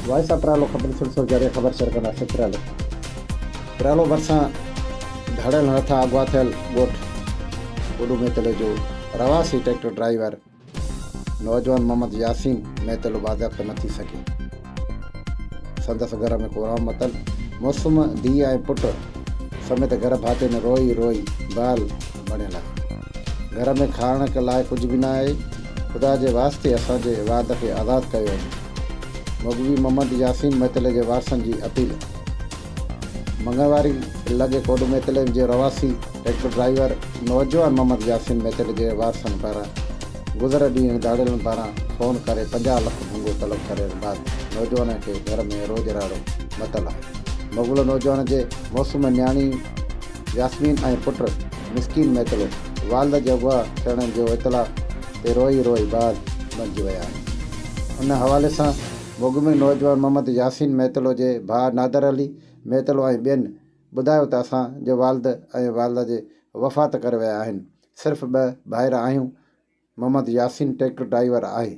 Voice of پرالو خبرن سلسلو جاري خبر شيئر ڪنداسين پرالو پرالو ڀرسان ڌاڙيلن هٿان اغوا ٿيل ڳوٺ ٻڏو ميتلي جو رهواسي ٽريڪٽر ڊرائيور نوجوان محمد ياسين ميتلو بازياب نه ٿي سگهي. سندس گهر ۾ ڪورام متل موسم ڌيء ۽ پٽ سميت گهر ڀاتين روئي روئي بحال بڻيل آهي. گهر ۾ کائڻ لاء ڪجهه به نه آهي. خدا جي واسطي اسان جي وعد کي آزاد ڪيو وڃي. مغوي محمد ياسين ميتلي جي وارثن جي اپيل. مڱڻواري لڳ ڪوڏ ميتلي جي رهواسي ٽريڪٽر ڊرائيور نوجوان محمد ياسين ميتلي جي وارثن پاران گذريل ڏينهن ڌاڙيلن پاران فون ڪري 50 لک ڀنگو طلب ڪرڻ بعد نوجوان کي گهر ۾ روڄ راڙو متل آهي. مغل نوجوان جي موسم نياڻي ياسمين ۽ پٽ مسڪين ميتلو والد جي اغوا ٿيڻ جو اطلاع تي روئي روئي باز بڻجي ويا آهن. ان حوالي سان مغوي نوجوان محمد ياسين ميتلو جي ڀاء نادر علي ميتلو ۽ ٻين ٻڌايو ته اسان جو والد ۽ والده جي وفات ڪري ويا آهن صرف ٻه ڀائر آهيون محمد ياسين ٽريڪٽر ڊرائيور آهي.